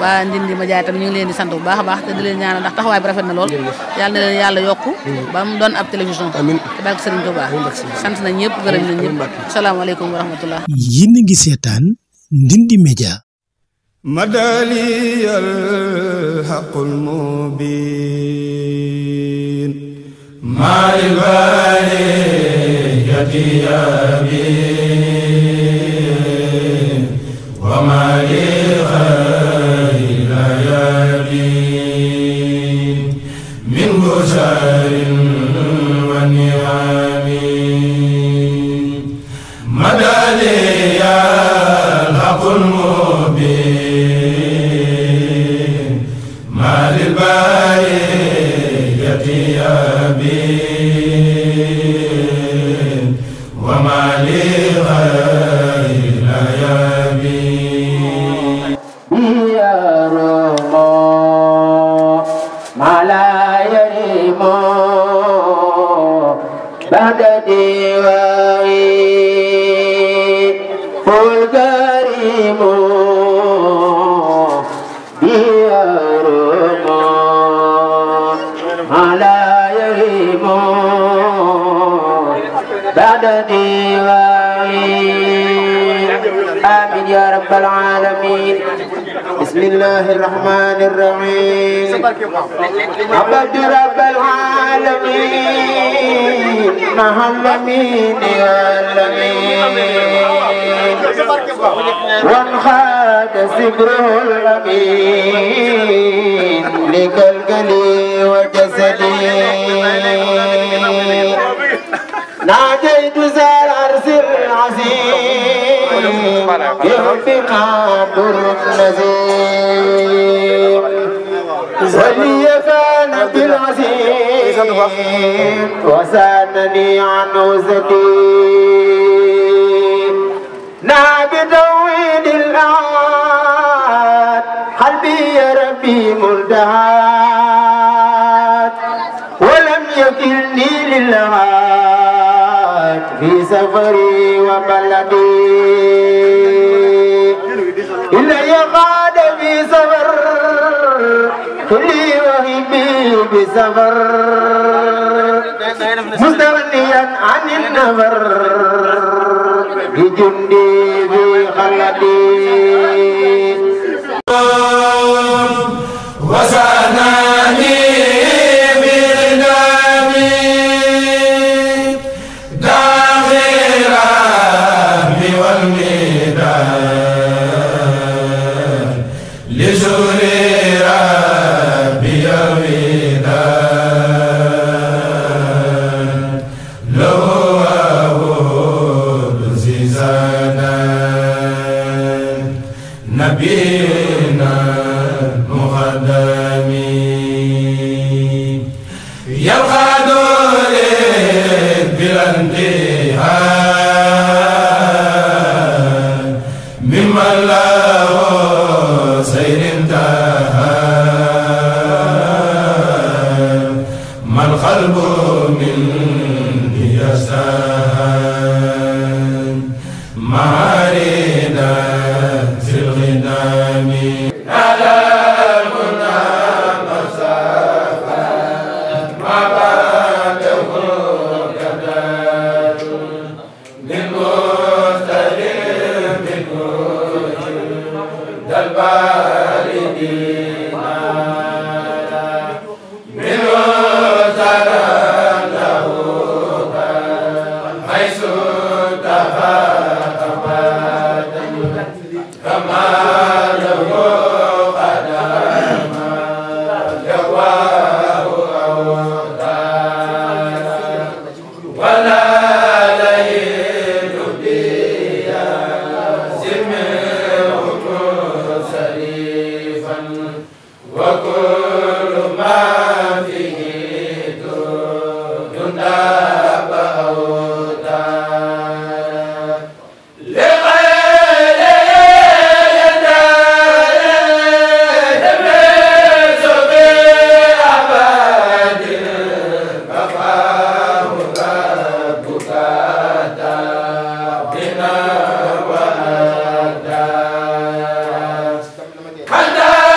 waa Ndindi Média tam ñu ngi leen di sant bu baax a baax te di leen ñaanal ndax taxawaay bi rafet na lool yàlla na leen yàlla yokku ba mu doon ab télévision te barke Serigne Touba sant nañ ñëpp gërëm nañ ñëpp asalaamaaleykum wa rahmatullah. yéen a ngi seetaan Ndindi Média. madali al haqqul mubin ma'al bariyati yabin wa ma'al من بشار ونعم مدى لي الحق المبين ما للبارية يبين وما لغير يبين يا رمى ما لا يريم بعد ديوائي والكريم يا رمى ما لا يريم بعد ديوائي آمين يا رب العالمين. بسم الله الرحمن الرحيم. عبد رب العالمين مع الأمين والأمين وانخاد سبره الأمين لقلقلي وجسدي ناديت ذا العرش العظيم يربنا در النزيم ولي كان بالعظيم وسانني عن وزدي بتوحيد الأعاد قلبي يا ربي ملتهات ولم يكلني للهات في سفري وبلدي إلا يقعد في سفر كلي وهبي بسفر مستغنيا عن النفر بجندي في خلدي وسناني Kanda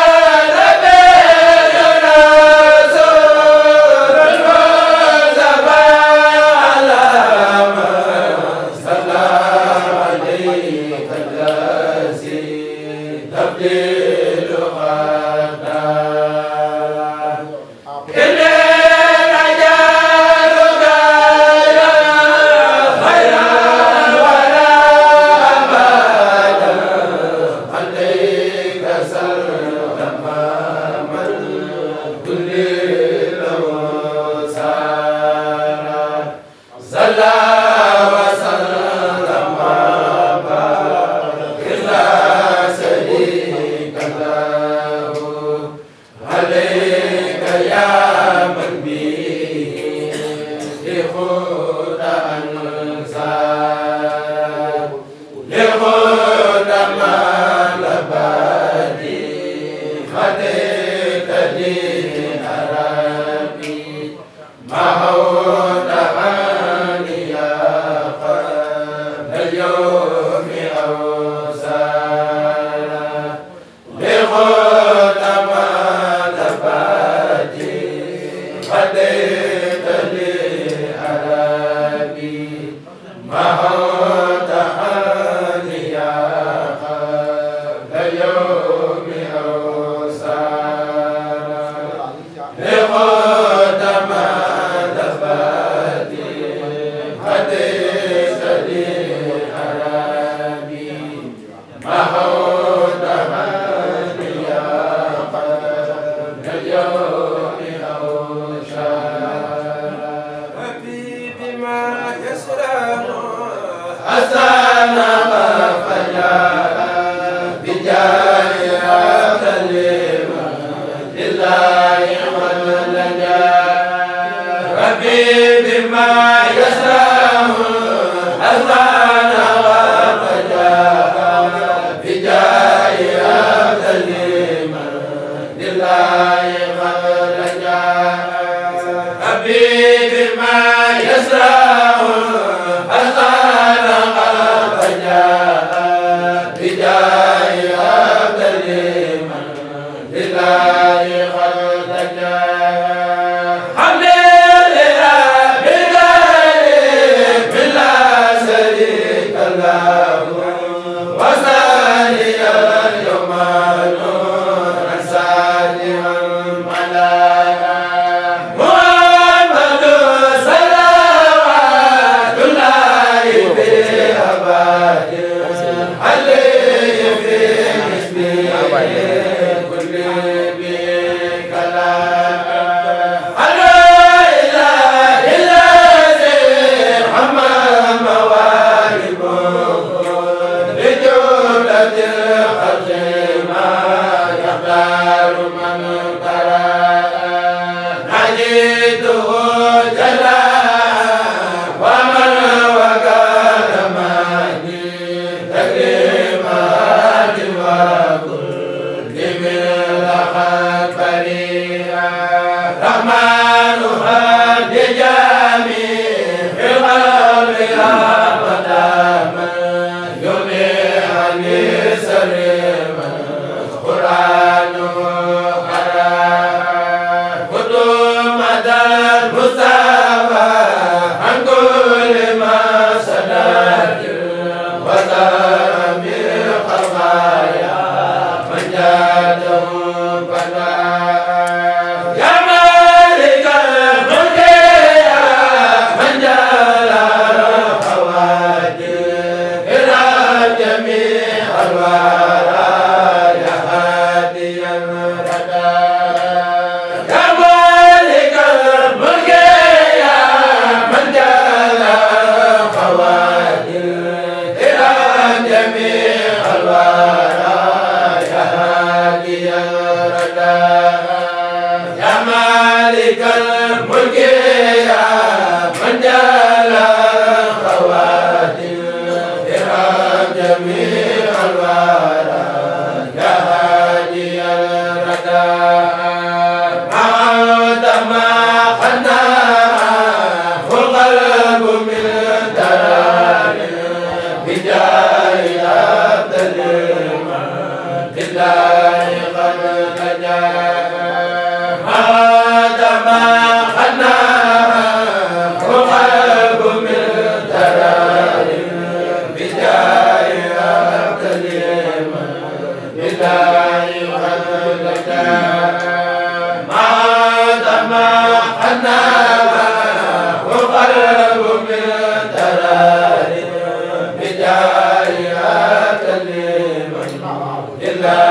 إلا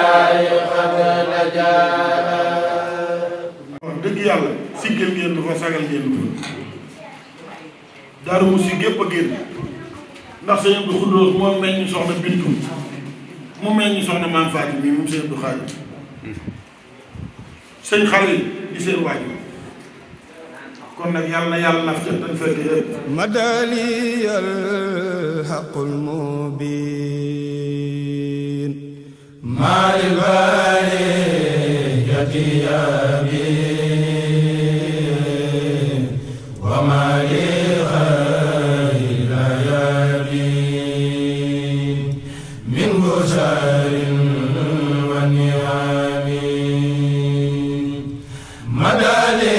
yàlla siggil ngeen du fa sagal ngeen du fa Daaru Musi gépp a génn ndax sëñ Abdou Khoudous moo meññ soxna Bintu mu meññ soxna Maam Faati mi moom sëñ Abdou Khadir sëñ xale yi di seen waajur kon nag yàlla na yàlla naf ca tan fekk yëpp madali al haqqul mubin mal bari yatiyabi wa mali khayrayabi min busharin wa ni'ami madali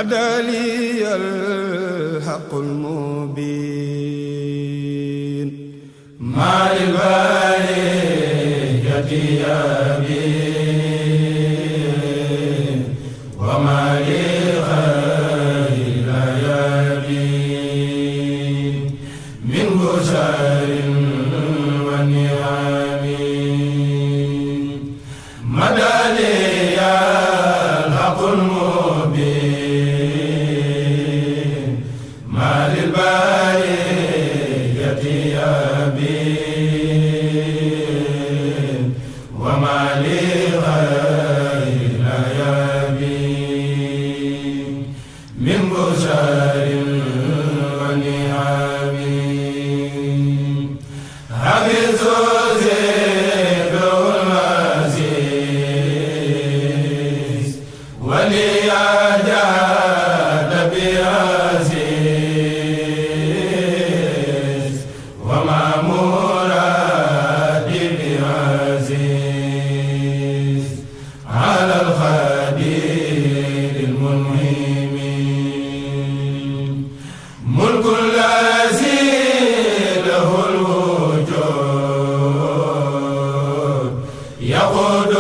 madali al haqqul mubin mal bari yatiyabi wa mali khayrayabi min busharin wa ni'ami madali al haqqul يقول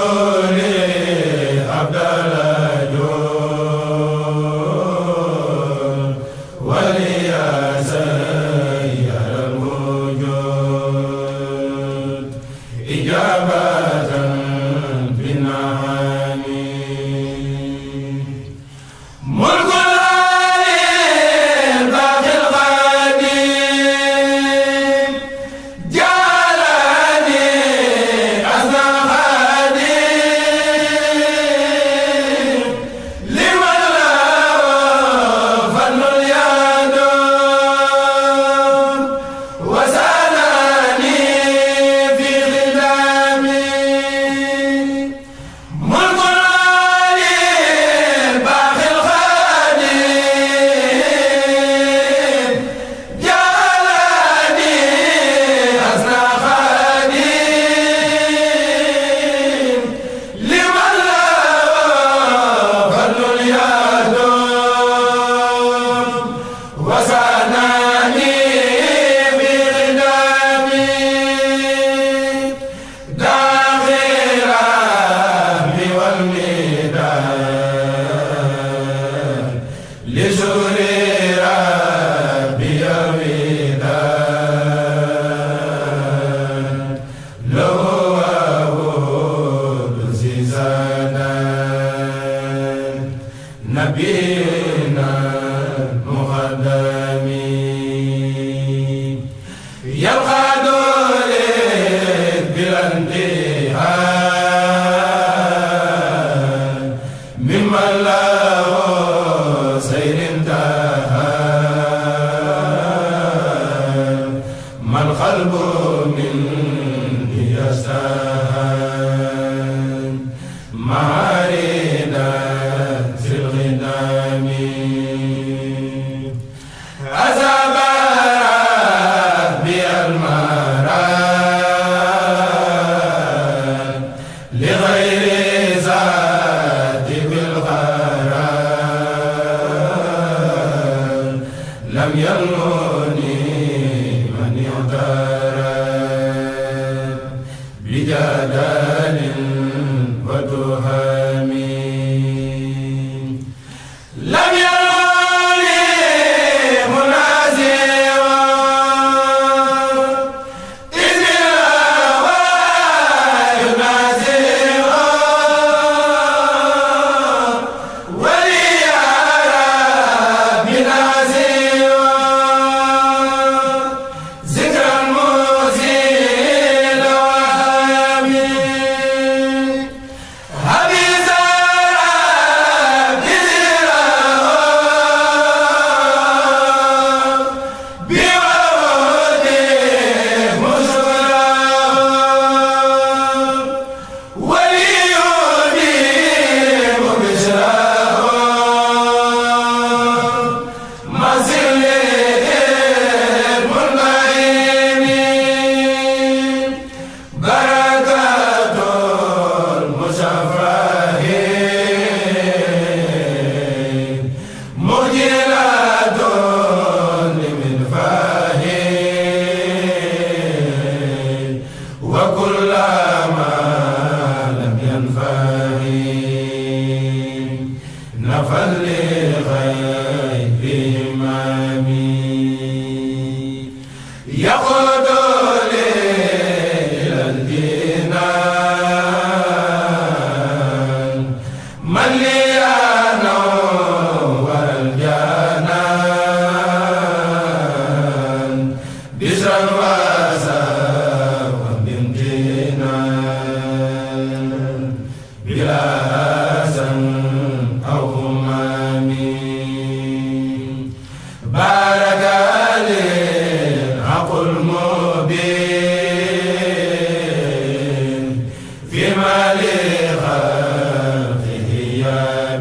لي عبد الله نبينا المقدم يبقى دولي بلا انتهاء ممن له سير انتهى من قلبه من يستهى معارنا في الغنام أذاب ربي المراد لغير ذات بالغرام لم يلوني من يغترب بجدال وتهام لم يلوني منازع إذ الهوى ينازع ولي ربي نازع ذكرا مزيل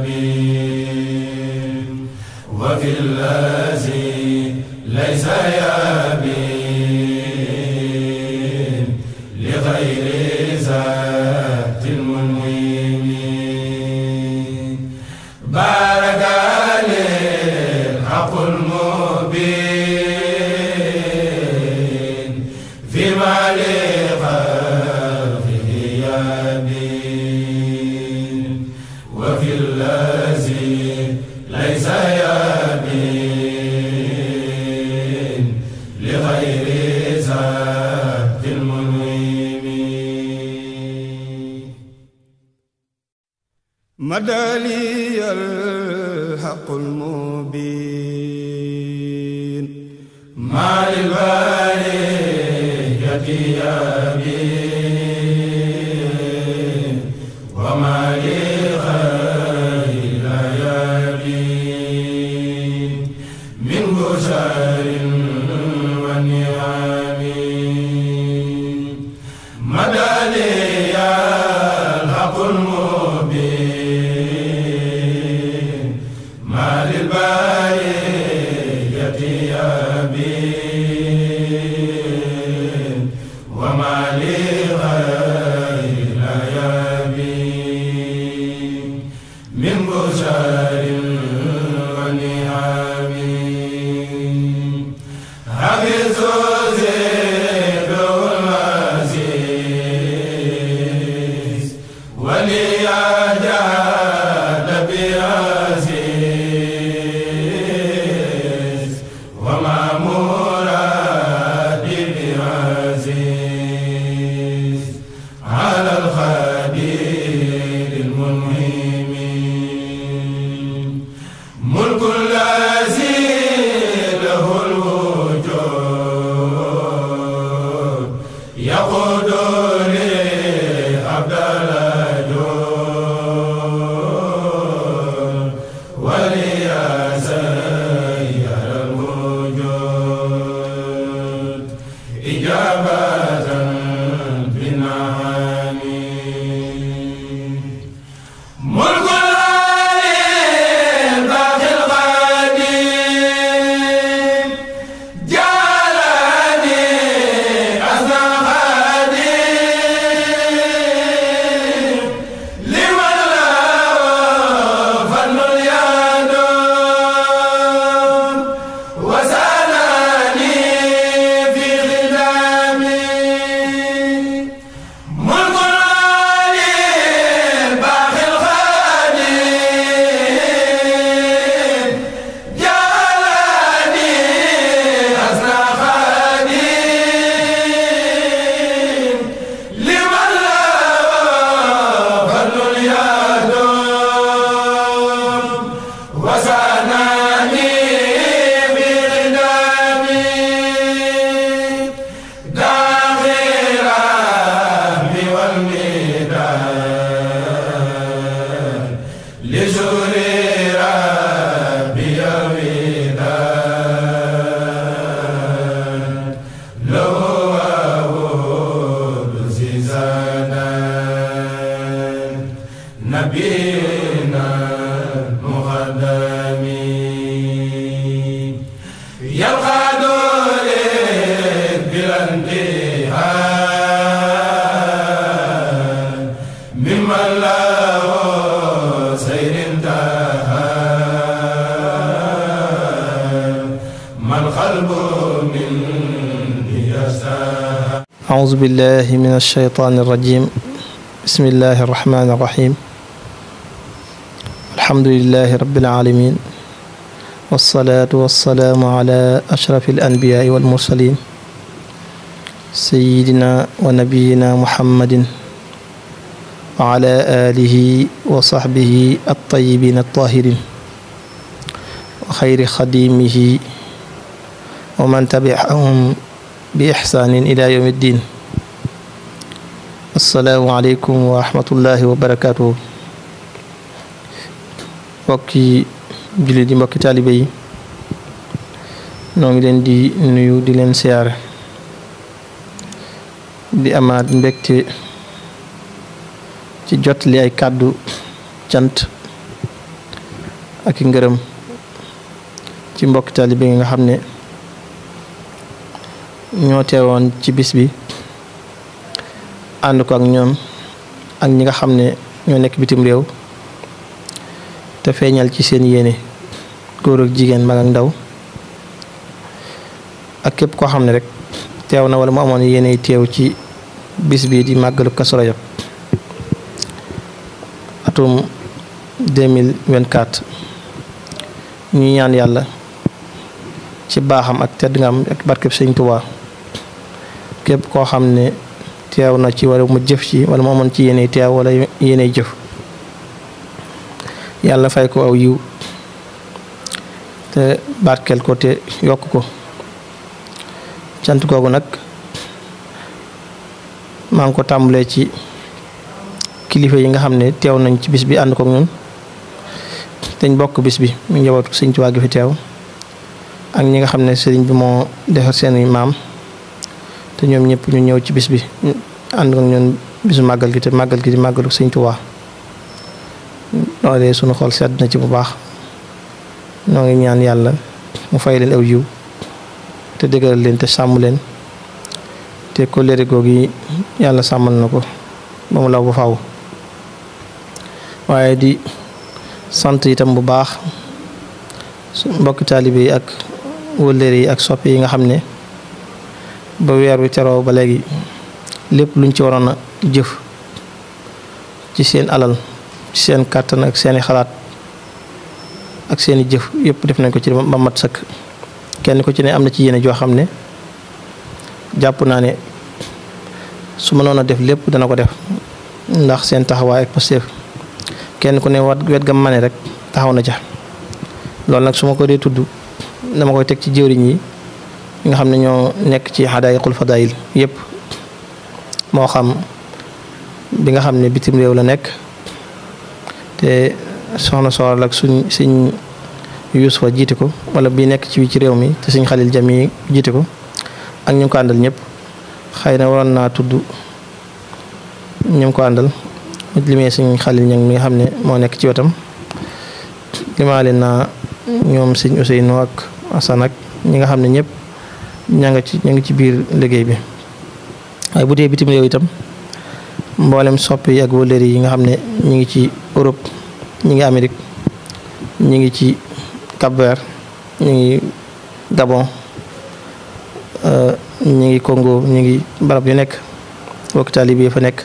وهامي وفي الذي ليس يبين لغير ذات المنعم بارك الحق المبين فيما لخلقه يبين وفي الذي ليس يبين لغير ذات المنعم مدى لي الحق المبين ما للبرية يبين وما لغير يبين من بشر ونعم مدى لي الحق المبين ما للبرية يبين وما لغير يبين من بشر ونعم حفظ ذكر العزيز وليجاد بعزيز وما مراد بعزيز على الخدير المنعم أعوذ بالله من الشيطان الرجيم بسم الله الرحمن الرحيم الحمد لله رب العالمين والصلاة والسلام على أشرف الأنبياء والمرسلين سيدنا ونبينا محمد وعلى آله وصحبه الطيبين الطاهرين وخير خديمه ومن تبعهم بإحسان إلى يوم الدين السلام عليكم ورحمة الله وبركاته mbokki jullit yi mbokki taalibe yi noo ngi leen di nuyu di leen siyaare di amaat mbégte ci jotli ay kàddu cant ak i ngërëm ci mbokki taalibe yi nga xam ne ñoo teewoon ci bis bi ànd ko ak ñoom ak ñi nga xam ne ñoo nekk bitim réew te feeñal ci seen yéene góor ak jigéen mag ak ndaw ak képp koo xam ne rek teew na wala mu amoon yéene teew ci bis bi di màggalu Kazu Rajab atum 2024 ñu ñaan yàlla ci baaxam ak tedd nga am ak barkeb Sëñ Tuubaa képp koo xam ne teew na ci wala mu jëf ci wala mu amoon ci yéene teew wala yéene jëf yàlla fay ko aw yiw te barkeel ko te yokk ko cant googu nag maa ngi ko tàmbalee ci kilifa yi nga xam ne teew nañ ci bis bi ànd ko ak ñun dañ bokk bis bi mu njabootu Sëñ Tuubaa gi fi teew ak ñi nga xam ne sëriñ bi moo defar seeni maam te ñoom ñëpp ñu ñëw ci bis bi ànd ak ñun bisu màggal gi te màggal gi di màggalu Sëñ Tuubaa loolee sunu xol sedd na ci bu baax noo ngi ñaan yàlla mu fay leen aw yiw te dëgëral leen te sàmm leen te ko léegi googu yàlla sàmmal na ko ba mu law bu faaw waaye di sant itam bu baax mbokki taalibe yi ak wëllëre yi ak soppe yi nga xam ne ba weer wi teroo ba léegi lépp luñ ci waroon a jëf ci seen alal ci seen kàttan ak seeni xalaat ak seeni jëf yëpp def nañ ko ci ba mat sëkk kenn ko ci ne am na ci yéene joo xam ne jàpp naa ne su mënoon a def lépp dana ko def ndax seen taxawaay ak pasteef kenn ku ne wet ga mane rek taxaw na ca loolu nag su ma ko dee tudd dama koy teg ci jëwriñ yi nga xam ne ñoo nekk ci Hadaa'iqul Fadaa'il yëpp moo xam bi nga xam ne bitim réew la nekk te soxna Soxal ak suñ Yuusufa jiite ko wala bi nekk ci réew mi te suñ Xalil Jami jiite ko ak ñu ko àndal ñëpp xëy na waroon naa tudd ñu ko àndal limee suñ Xalil ñang mi nga xam ne moo nekk ci wetam limaale naa ñoom suñ Ousseynou ak Assane ak ñi nga xam ne ñëpp ña ngi ci biir liggéey bi waaye bu dee bitim réew itam mboolem soppi ak wëllëri yi nga xam ne ñu ngi ci Europe ñu ngi Amérique ñu ngi ci Cap-Vert ñu ngi Gabon ñu ngi Congo ñu ngi barab yu nekk bokk taalibe yi fa nekk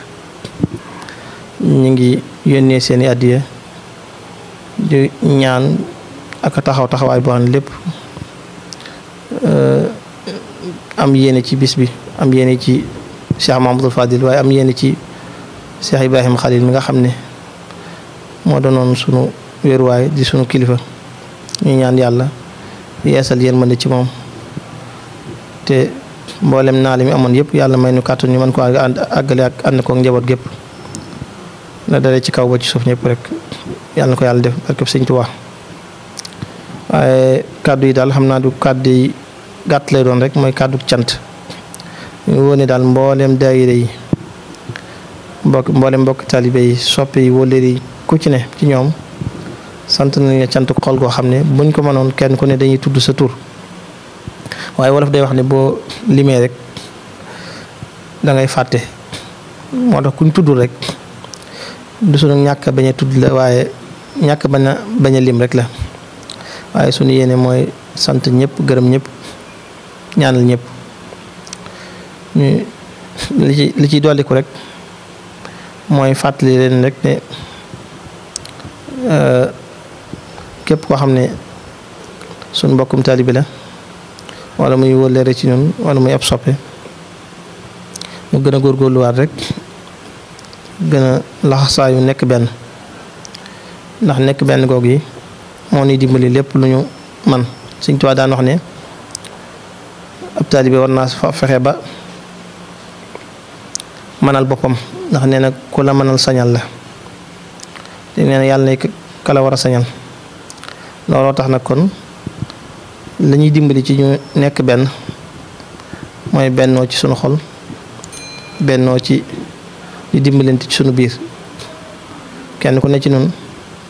ñu ngi yónnee seeni addiya di ñaan ak taxawaay boo xam ne lépp am yéene ci bis bi am yéene ci Cheikh Mahamadou Fadil waaye am yéene ci Cheikh Ibrahim Khalil mi nga xam ne moo doonoon sunu wéeruwaay di sunu kilifa ñu ñaan yàlla yeesal yërmande ci moom te mboolem naa li mi amoon yëpp yàlla may nu kàttan ñu mën ko àggale ak ànd ko njaboot gépp la dalee ci kaw ba ci suuf ñëpp rek yàlla na ko yàlla def barkeb Sëñ Tuubaa. waaye kàddu yi daal xam naa du kàddu yi gàtt lay doon rek mooy kàddu cant ñu wone daal mboolem daayira yi mboolem mbokk taalibe yi soppe yi wóllëre yi ku ci ne ci ñoom sant nañ la cant xol goo xam ne buñ ko mënoon kenn ku ne dañuy tudd sa tur waaye wolof day wax ne boo limee rek da ngay fàtte moo tax kuñ tudd rek du sunu ñàkk bañ a tudd la waaye ñàkk bañ a lim rek la waaye sunu yéene mooy sant ñëpp gërëm ñëpp ñaanal ñëpp ñu li ciy dolliku rek mooy fàttali leen rek ne képp koo xam ne sunu mbokkum taalibe la wala muy wóllëre ci ñun wala muy ab soppe mu gën a góorgóorluwaat rek gën a laxasaayu nekk benn ndax nekk benn goog yi moo ñuy dimbali lépp lu ñu man Sëñ Tuubaa daan wax ne ab taalibe war naa fexe ba mënal boppam ndax nee na ku la mënal sañal la te nee na yàlla ka la war a sañal looloo tax nag kon la ñuy dimbali ci ñu nekk benn mooy bennoo ci sunu xol bennoo ci di dimbalante ci sunu biir kenn ku ne ci nun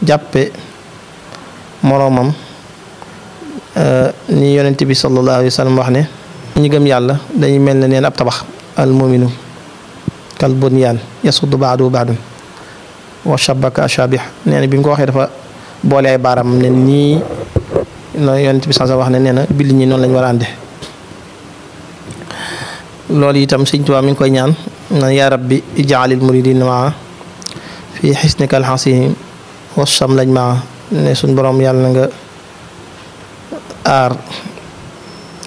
jàppe moroomam ni yonent bi sallallahu alayhi wa sallam wax ne ñi gëm yàlla dañuy mel ne neen ab tabax al muminu kal bunyaan yasuddu ba'duhu ba'dan wa shabbaka ashabih nee na bi mu ko waxee dafa boole ay baaram ne nii la yonent bi sallallahu wax ne nee na jullit ñi noonu lañ war a ànde loolu itam Sëñ Tuubaa mi ngi koy ñaan na yaa rabbi ij'alil muridina maa fi xisnikal xasim wasam lañ maa ne suñ borom yàlla na nga aar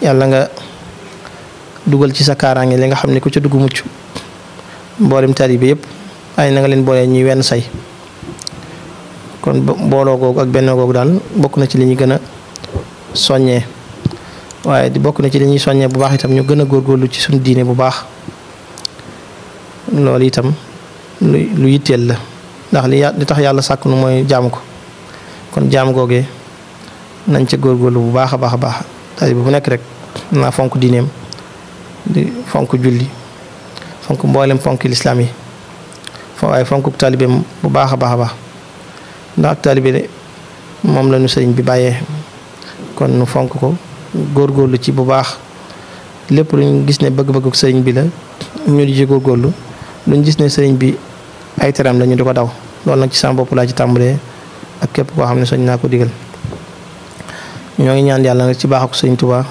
yàlla nga dugal ci sa kaaraange li nga xam ne ku ca dugg mucc mboolem taalibe yëpp ay na nga leen boole ñuy wenn say kon booloo googu ak benn googu daal bokk na ci li ñu gën a soññee waaye di bokk na ci li ñuy soññee bu baax itam ñu gën a góorgóorlu ci suñu diine bu baax loolu itam lu yitteel la ndax li tax yàlla sàkk nu mooy jaamu ko kon jaam googee nañ ca góorgóorlu bu baax a baax a baax taalibe bu nekk rek naa fonk diineem di fonk julli fonk mboolem fonk lislaam yi waaye fonk taalibeem bu baax a baax a baax ndax ak taalibe de moom la ñu sëriñ bi bàyyee kon nu fonk ko góorgóorlu ci bu baax lépp lu ñu gis ne bëgg-bëggu sëriñ bi la ñu di ci góorgóorlu lu ñu gis ne sëriñ bi ay teram la ñu di ko daw loolu nag ci sama bopp laa ci tàmbalee ak képp koo xam ne soñ naa ko digal ñoo ngi ñaan yàlla nag ci baax ak sëriñ Tuubaa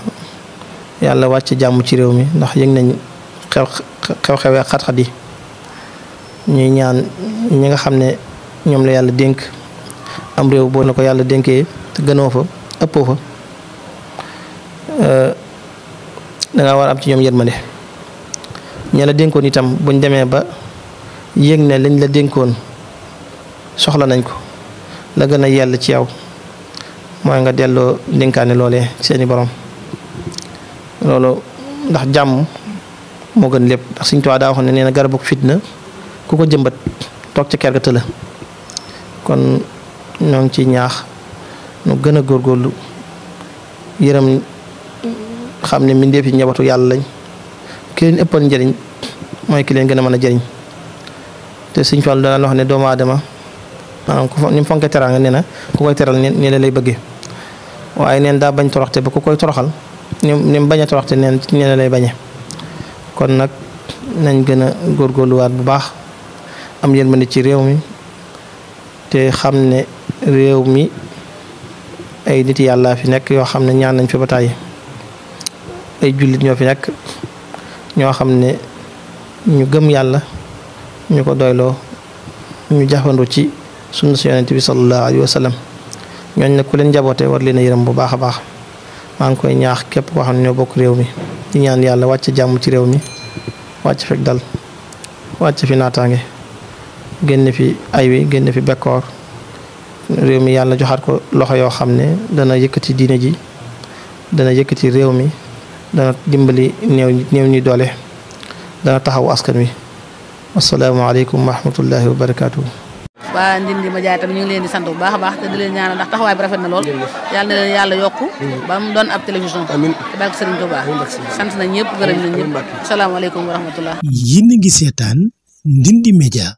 yàlla wàcc jàmm ci réew mi ndax yëg nañ xew-xewee xat-xat yi ñuy ñaan ñi nga xam ne ñoom la yàlla dénk am réew boo na ko yàlla dénkee te gënoo fa ëppoo fa danga war a am ci ñoom yërmande ña la dénkoon itam buñ demee ba yëg ne lañ la dénkoon soxla nañ ko la gën a yell ci yow mooy nga delloo dénkaane loolee seeni borom loolu ndax jàmm moo gën lépp ndax Sëñ Tuubaa daa wax ne nee na garabu fitna ku ko jëmbat toog ca kër ga tëla kon ñoo ngi ci ñaax nu gën a góorgóorlu yërëm xam ne mbindeef yi njabootu yàlla lañ ki leen ëppal njëriñ mooy ki leen gën a mën a jëriñ te Sëñ Fallu daan wax ne doomu aadama maanaam ni mu fonkee teraanga nee na ku koy teral nii la lay bëggee waaye neen daa bañ toroxte ba ku koy toroxal ni mu bañ a toroxte nii la lay bañe kon nag nañ gën a góorgóorluwaat bu baax am yërmande ci réew mi te xam ne réew mi ay nit yàlla fi nekk yoo xam ne ñaan nañ fi ba tàyyi ay jullit ñoo fi nekk ñoo xam ne ñu gëm yàlla ñu ko doyloo ñu jafandu ci sunna si yonent bi sallallahu alayhi wa sallam ñooñ nag ku leen njaboote war leen a yërëm bu baax a baax maa ngi koy ñaax képp koo xam ne ñoo bokk réew mi di ñaan yàlla wàcc jàmm ci réew mi wàcc fekk dal wàcc fi naataange génn fi ay wi génn fi bekkoor réew mi yàlla joxaat ko loxo yoo xam ne dana yëkkati diine ji dana yëkkati réew mi dana dimbali néew ñi doole dana taxawu askan wi assalaamu aleykum wa rahmatullahi wa barakaatuhu waa Ndindi Média tamit ñu ngi leen di sant bu baax a baax te di leen ñaanal ndax taxawaay bi rafet na lool yàlla na leen yàlla yokku ba mu doon ab télévision te barke Serigne Touba sant nañ ñëpp gërëm nañ ñëpp asalaamaaleykum wa rahmatullah. yéen a ngi seetaan Ndindi Média.